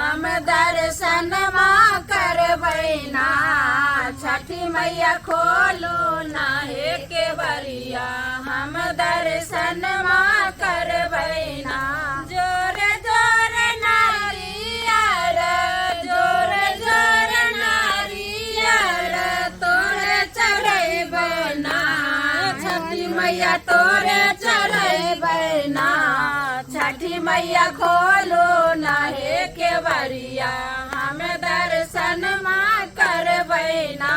हम दर्शन माँ करबै ना। छठी मैया खोलू ना हे केवड़िया, हम दर्शन माँ करबै ना। जोरे जोरे नारियर, जोरे जोरे नारियर तोरे चढ़ैबै ना। छठी मैया तोरे चढ़ैबै ना। छठी मैया खोलू ना हे केवड़िया, हम दर्शन माँ करबै ना।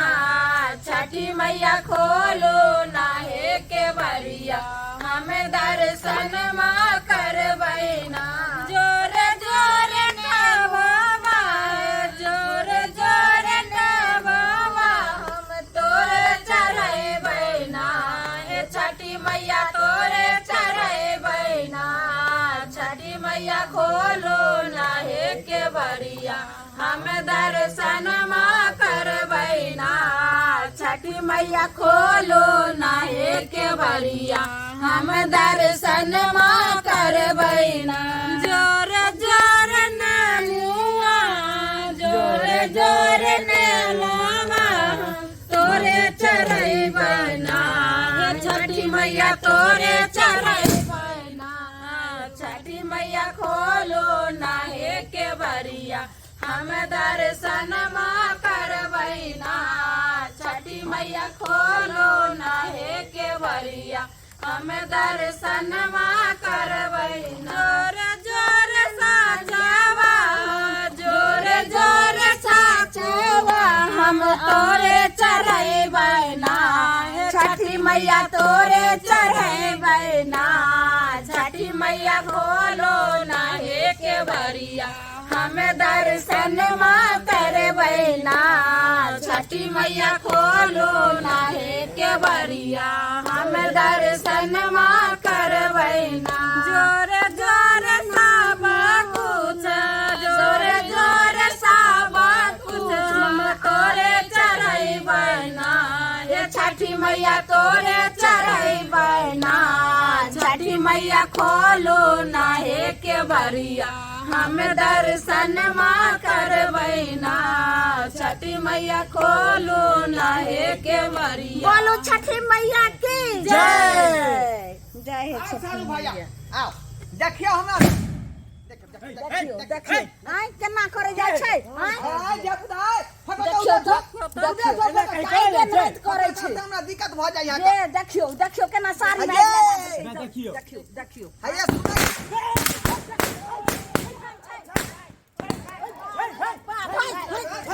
छठी मैया खोलू ना हे केवड़िया, हम दर्शन माँ करबै ना। जोरे जोरे नवावा, जोरे जोरे नवावा हम तोरे चढ़ैबै ना। हे छठी मैया तोरे चढ़ैबै ना। छठी मैया खोलू ना हे केवड़िया, हम दर्शन माँ करबै ना। छठी मैया खोलू ना हे केवड़िया, हम दर्शन माँ करबै ना। जोरे जोरे नेमुआ, जोरे जोरे नेमुआ तोरे चढ़ैबै ना। हे छठी मैया तोरे चढ़ैबै ना। छठी मैया खोलू ना हे केवड़िया, हम दर्शन माँ करबै ना। छठी मैया खोलू ना हे केवड़िया, हम दर्शन माँ करबै ना। जोरे जोरे साचवा, जोरे जोरे साचवा हम तोरे चढ़ैबै ना। हे छठी मैया तोरे चढ़ैबै ना। छठी मैया खोलो ना हे केवड़िया, हम दर्शन माँ करबै ना। छठी मैया खोलो ना हे केवड़िया, हम दर्शन माँ करबै ना। जोरे जोरे साबा कुछ, जोरे जोरे साबा कुछ हम तोरे चढ़ैबै ना। हे छठी मैया तोरे चढ़ैबै ना। छठी मैया खोलो ना हे केवड़िया, हम दर्शन माँ करबै ना। छठी मैया खोलो ना हे केवड़िया। बोलो छठी मैया की जय। जय हे आओ छठी सारू भैया मैया। आओ देखियो हमरा देखियो देखियो देखियो आय केना करे जाइ छै आय हाय जपुदाय देखियो देखियो काहे नाच करे छै हमरा दिक्कत भऽ जाइ ये देखियो देखियो केना साड़ी में ये। आगि लगा देलकै। देखियो। देखियो देखियो हैया सुनै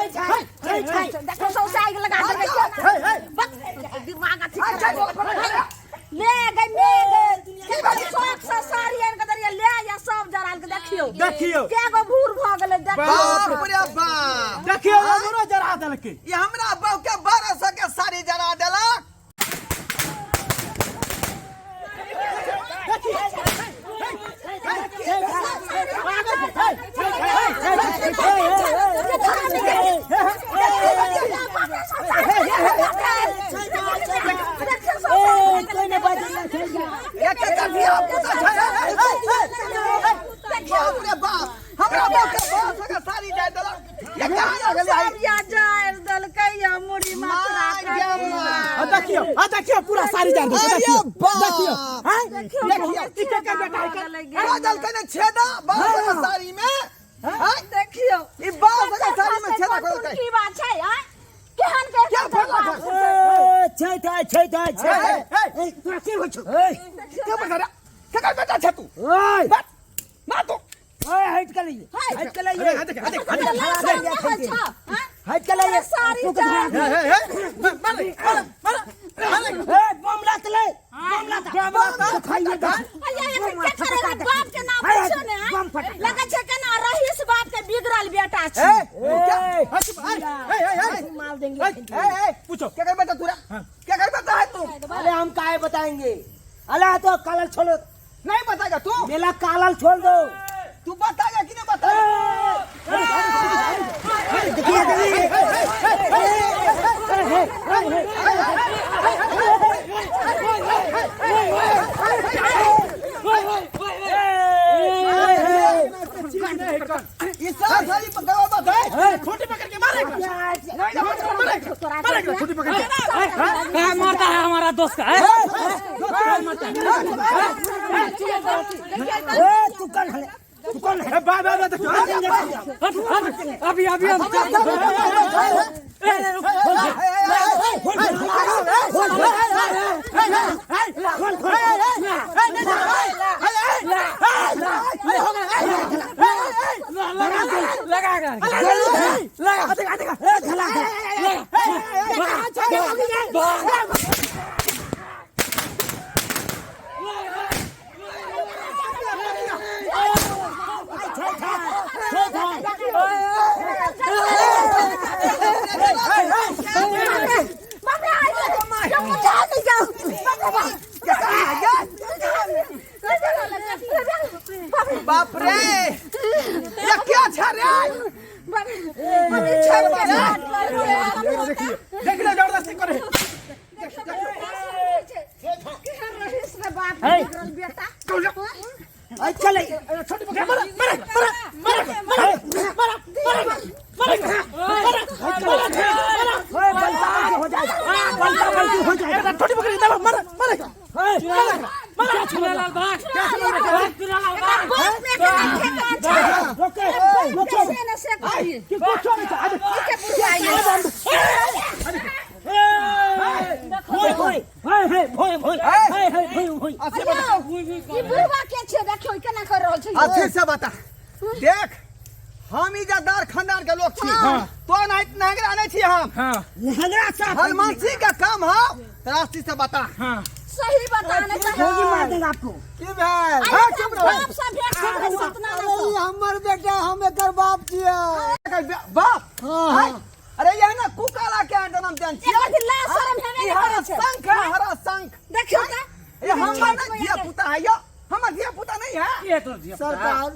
देखो सौसे आगि लगा देलकै बक दिमाग अथी खराब ले गई ले गई शौक से साड़ी आनि के देलियै ले या सब जराल के देखियो देखियो। के गो भूर भऽ गेलै देखियो बाप रे बाप देखियो हमरो जरा देलकै ई हमरा बहू के 1200 के साड़ी जरा देलक एक कथिया पुता छै बाप रे बाप हमरा बहू के 1200 के साड़ी जाय देलक ये कहाँ गेलै आ देखियो आ देखियो पूरा साड़ी जान दे देखियो देखियो हैं देखियो ई के कर बेटा है करा देलकै ने छेदा 1200 के साड़ी में हैं देखियो ई 1200 के साड़ी में छेदा कर देलकै की बात छै आँय? केहन के क्या फरला छै छै छै छै छै ए, तोरा की होइ छौ ए के बेटा रे केकर बेटा छै तू ओए बस मार तो ओए हट के लइए हट के लइए अरे देख देख देख हट के लइए सारी तू के जान। धरा हे हे मारे मारे मारे ए बम लात ले बम लात बम लात खाइए बाप के नाम पूछो ने आँय? बम फटा लगै छै केना रहीस बाप के बिगड़ल बेटा छै ए ए ए ए मार देंगे ए ए पूछो केकर बेटा तू रे केकर बेटा है तू अरे हम काहे बताएंगे अरे तो कालल छोड़ो नहीं बताएगा तू मेला कालल छोड़ दो तू बताएगा कि नहीं बताएगा देखिए देखिए ई साल साली चोरा मारे एकरा, छोटी पकड़ के। कहाँ मारता है हमारा दोस्त का है? ए तू कौन है तू कौन है ए, बा बा बा देखियो अभी अभी हम लगा बाप रे आई जाओ मुझे नहीं जाओ बाप रे बाप बाप रे ये क्या छा रे देखिए देख ले जबरदस्ती करे ए चले छोटी पकड़ मारा मारा मारा मारा मारा मारा मारा मारा मारा ओए बलता बल्टी हो जाएगा बलता बल्टी हो जाएगा छोटी पकड़ दबा मारा मारा मारा चुनालाल भाग चुनालाल भाग रोके रोके कि कुछ नहीं अरे भोय भोय हे हे भोय भोय हे हे भोय भोय अच्छे से बता देख हम इज्जतदार खानदान के लोग छी तो नहीं नहंगरा नहीं छी हम हां नहंगरा साहब हनुमान सिंह का काम हो रास्ते से बता हां सही बताने गोली मार देंगे आपको की भेल हां चुप रहो बाप से भेंट कर सतना अरे हमर बेटा हम एकर बाप छियै एकर बाप हाँ, अरे यह ना कुकाला के जन्म देन छी एकर दिन लाज शरम हेबे ई नहि हरा करै छै शंख है हरा शंख देखियौ तऽ ये हमर ना धिया पुता है यो हमर धिया पुता नहीं है ये तो दिया सरकार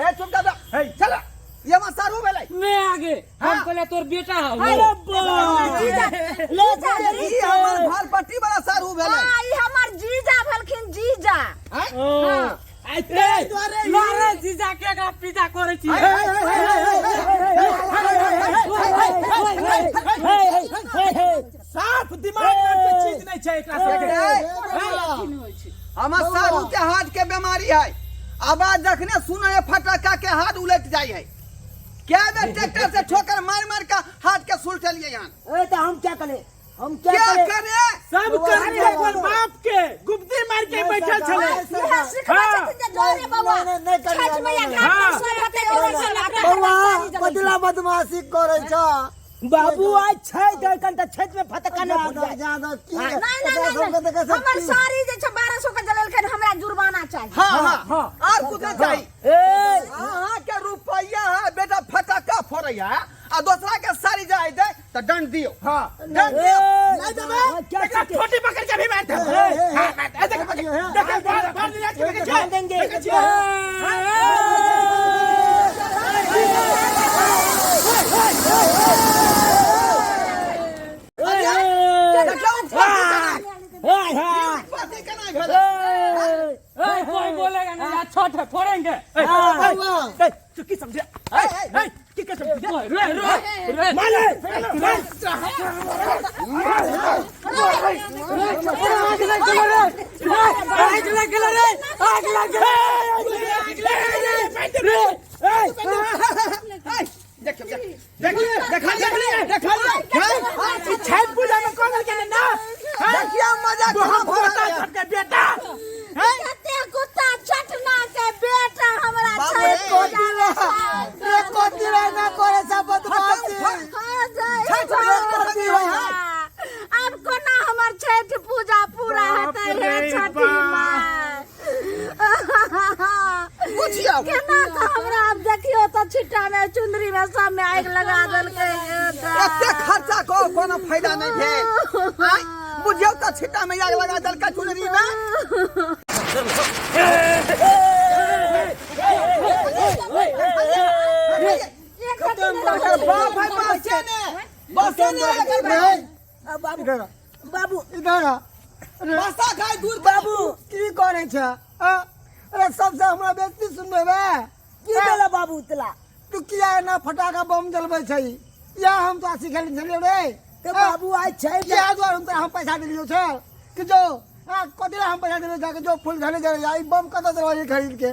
ए चुप जा हे चल ये हमर सारू भेलै मैं आगे हम कहले तोर बेटा है अरे बाप जीजा ले जीजा ई हमर घर पट्टी वाला सारू भेलै हाँ, ई हमर जीजा भेलखिन जीजा आँय? ओ मारे जीजा के का पिता करे छी साफ दिमाग नाम के चीज नहीं छै एकरा सबके हमर सारू के हार्ट के बीमारी है आवाज जखने सुने है फटाका के हाथ उलट जाय है क्या बेर ट्रैक्टर से ठोकर मार मार के हाथ के सुलटलिए यहाँ ए तो हम क्या करें हम क्या क्या करें करे सब कर के अपन बाप के गुप्ती मार के बैठल छले इएह सिखबै छथिन जे जो रे बौआ नहीं, नहीं करिया, छठि मैया नहीं, घाट पर हाँ। सब हेतै ओहि से लऽ कऽ बौआ साड़ी जलै बदला बदमाशी करै छ बाबू आज छै दरकन त छठ में फटका नहीं फूट जाए ज्यादा की नहीं नहीं नहीं नहीं हमर साड़ी जे छै 1200 के जलेलखिन हमरा जुर्माना चाही हाँ हाँ और कुछ नहीं चाहिए ए अहाँ के रुपया है बेटा फटाका फोड़ैया आ दोसरा के साड़ी जाय दे तो दंड दियो हाँ दंड दियो नहीं देबे क्या एकरा ठोटी पकड़ के भी मार दे हां मार दे देख देख बाहर बाहर ले जाके देख मार देंगे। देख छियै। देखियौ हां उत्पत्ति केना भेलै ए कोई बोलेगा नहीं आज छठ है फोड़ेंगे ए, ए, ए, तू की समझे ए, ए, की के समझे रे रे रे मार मार आग लग गेल रे आग लग गेल रे देखियौ देखियौ देखलियै देखलियै ई छठ पूजा में कौन के ना देखियौ मजा केना हम भऽ होता रहल है। सबके बेटा कते कुत्ता चटना के बेटा हमरा बाप छठि रे। पूजा में रे कोती रे ना करे छ बदमाशी हाँ, जय छठि भगवान। पूजा होय है। आब कोना हमर छठि पूजा पूरा बाप हेतै हे रे छठि बाप। माँ बुझियौ केना कऽ हमरा आब देखियौ तऽ छिट्टा में चुंदरी में सब में आगि लगा देलकै एते खर्चा कऽ कोनो फायदा नहीं भेल आँय, बुझियौ तऽ छिट्टा में आग लगा देलकै चुनरी में एकर बाप है बसे ने बसे ने एकर बाप। बाबू बाबू इधर आ बसा खाय दूध बाबू की करै छ आ? अरे सबसे हमरा बेइज्जती सुनबेबे की भेला बाबू तला तू किया एना फटाका बम जलबै छै या हम तो सिखेल छलियै रे तऽ बाबू आइ छै किया दुआरे हम तोरा हम पैसा देलियौ छै कि जो आ कथी ला हम पैसा देलियौ जाके जो फूल घरे जरे आई बम कतऽ से रहै खरीद के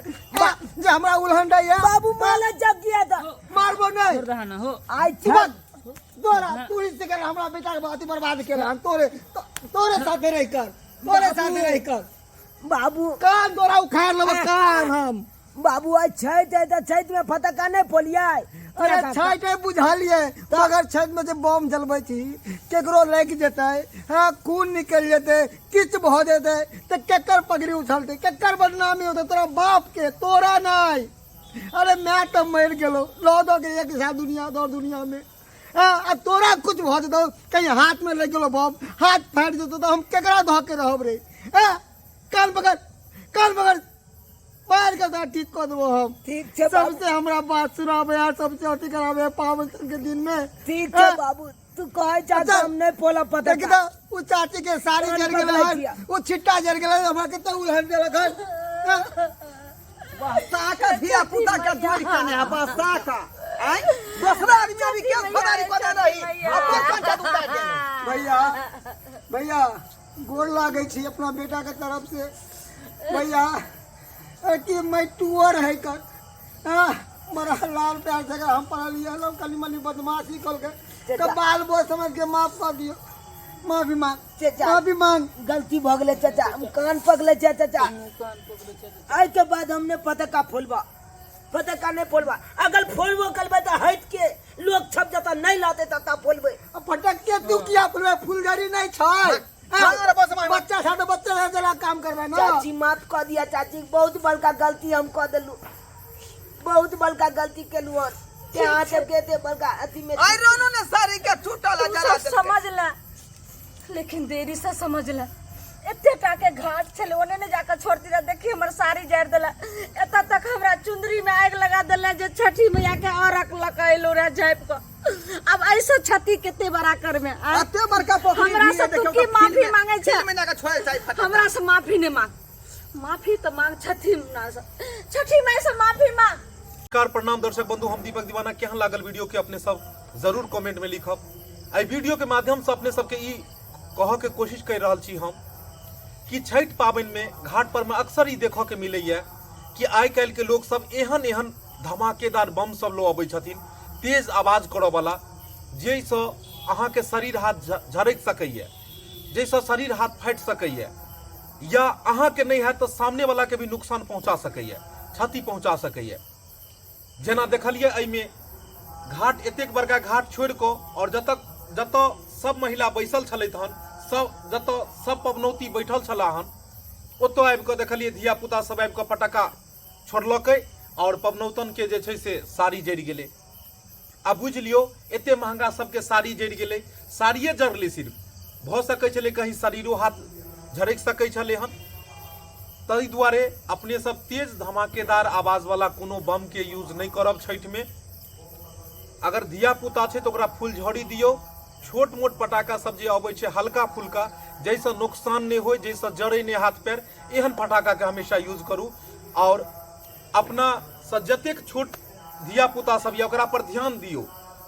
जे हमरा उलहन दैया बाबू माला जग गया था मारबो नहीं छोड़ दहा ना हो आइ तू छै बस तोरा तू ही से कर हमरा बेटा के बात बर्बाद के हम तोरे तोरे साथे रह कर तोरे साथे रह कर बाबू कान तोरा उखाड़ लेबो कान हम बाबू आइ छठि है तऽ छठि में फटक्का नहि फोलियै अरे छठि है बुझलियै मगर छठि में जे बम जलबै छी केकरो लागि जेतै हाँ खून निकलि जेतै किछु भऽ जेतै तऽ केकर पगड़ी उछलतै केकर बदनामी होतै तोरा बाप के तोरा नहि अरे मैं तऽ मरि गेलौ लऽ दऽ के एक साथ दुनिया दौड़ दुनिया में हाँ आ तोरा कुछ भऽ जेतौ कहीं हाथ में लागि गेलौ बम हाथ फाटि जेतौ तऽ हम केकरा धऽ के रहब रे हाँ कान पकड़ कान पकड़ मार के साथ ठीक कऽ देबो हम ठीक छै बाबू सबसे हमरा बात सुनाबे आ सबसे अथी कराबे पावन के दिन में ठीक छै हाँ? बाबू तू कहै छ अच्छा। हम नहि फोलब देखी फटक्का तऽ उ चाची के साड़ी कान जर गेलै पकड़ै हन छियै। उ छिट्टा जर गेलै हमरा कते उलहन देलक हन हाँ? बसाका धिया पुता के दूर केने है बसाका आय दोसरा आदमी अभी के फदारी को दे रही अपन कंचा उतार देने भैया भैया गोर लागै छी अपना बेटा के तरफ से भैया ए कि मैं टूअर है कर हाँ, बड़ा लाल प्यार से अगर हम पढ़लियै लोग कनी मनी बदमाशी कल के चाचा। तो बाल बोझ समझ के माफ कर दियो माफी मांग चाचा। माफी मांग गलती भऽ गेलै चाचा हम कान पकड़ले छै चाचा एहिके बाद हम नहि फटक्का फोलबा फटक्का नहि फोलबा अगर फोलबो करबै तऽ हटि के लोक छप जतऽ नहि लहतै ततऽ फोलबै आ फटक के तू किया फुलबे फुलझड़ी नहीं छै हाँ, अरे बस माय। बच्चा साथ बच्चा साथ जरा काम करबै ना चाची माफ कऽ दिया चाची बहुत बड़का गलती हम कऽ देलू बहुत बड़का गलती केलू हन ते अहाँ सबके एते बड़का अथी में आई रोनो ने सारी के छूटल तू जरा सब समझ ले लेकिन देरी से समझ ले एते टा के घाट छले ओने ने जाकर छोड़ती रह देखी हमर साड़ी जड़ देला एतऽ तक हमरा चुंदरी में आगि लगा देले जे छठी मैया के औरक लकैलो रह झाँपि कऽ अब ऐसे क्षति कते बड़ा करमे आँय? एते बड़का पोखरी हमरा भी है, से तू देखियौ की तऽ माफी फील्ड में- मांगै छै? फील्ड में जाके छोड़ै छै फटक्का। हमरा से माफी नहीं मांग माफी तो मांग छठी ना से छठी माई से माफी मांग नमस्कार प्रणाम दर्शक बंधु हम दीपक दीवाना केहन लागल वीडियो के अपने सब जरूर कमेंट में लिखब एहि वीडियो के माध्यम से अपने सबके ई कहऽ के कोशिश कर रहल छी हम कि छठि पाबनि में घाट पर में अक्सर ई देखऽ के मिलैया कि आइ काल्हि के लोग सब एहन एहन धमाकेदार बम सब लऽ अबै छथिन तेज आवाज करऽ वाला जाहिसँ अहाँके शरीर हाथ झरकि सकैया जाहिसँ शरीर हाथ फाटि सकैया या अहाँके नहि हैत तऽ सामनेवलाके भी नुकसान पहुँचा सकैया क्षति पहुँचा सकैया जेना देखलियै एहिमे घाट एतेक बड़का घाट छोड़ि कऽ आओर जतऽ जतऽ सब महिला बैसल छलथि हन सब जतऽ सब पबनौती बैठल छलाह हन ओतऽ आबि कऽ देखलियै धिया पुता सब आबि कऽ पटाखा छोड़लकै आओर पबनौतनके जे छै से साड़ी जरि गेलै आ बुझि लियौ एते महंगा सबके साड़ी जरि गेलै साड़िए जरलै सिर्फ भऽ सकै छलै कहीं शरीरो हाथ झरकि सकै छलै हन ताहि दुआरे अपने सब तेज धमाकेदार आवाजवला कोनो बमके यूज नहि करब छठिमे अगर धिया पुता छै तऽ ओकरा फुलझड़ी दियौ छोट मोट पटाखा सब जे अबै छै हल्का फुल्का जाहिसँ नुकसान नहि होइ जाहिसँ जरै नहि हाथ पैर एहन पटाखाके हमेशा यूज करू आओर अपनासँ जतेक छोट धिया पुता सब यऽ ओकरा पर ध्यान दियौ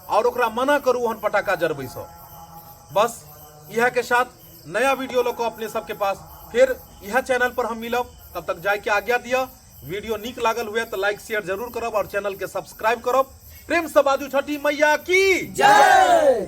आओर ओकरा मना करू ओहन पटाखा जरबैसँ बस इएह के साथ नया वीडियो लऽ कऽ अपने सबके पास फेर इएह चैनल पर हम मिलब तब तक जायके आज्ञा दिअ वीडियो नीक लागल हुए तऽ लाइक शेयर जरूर करब और चैनल के सब्सक्राइब करब प्रेम से बाजू छठी मैया की जय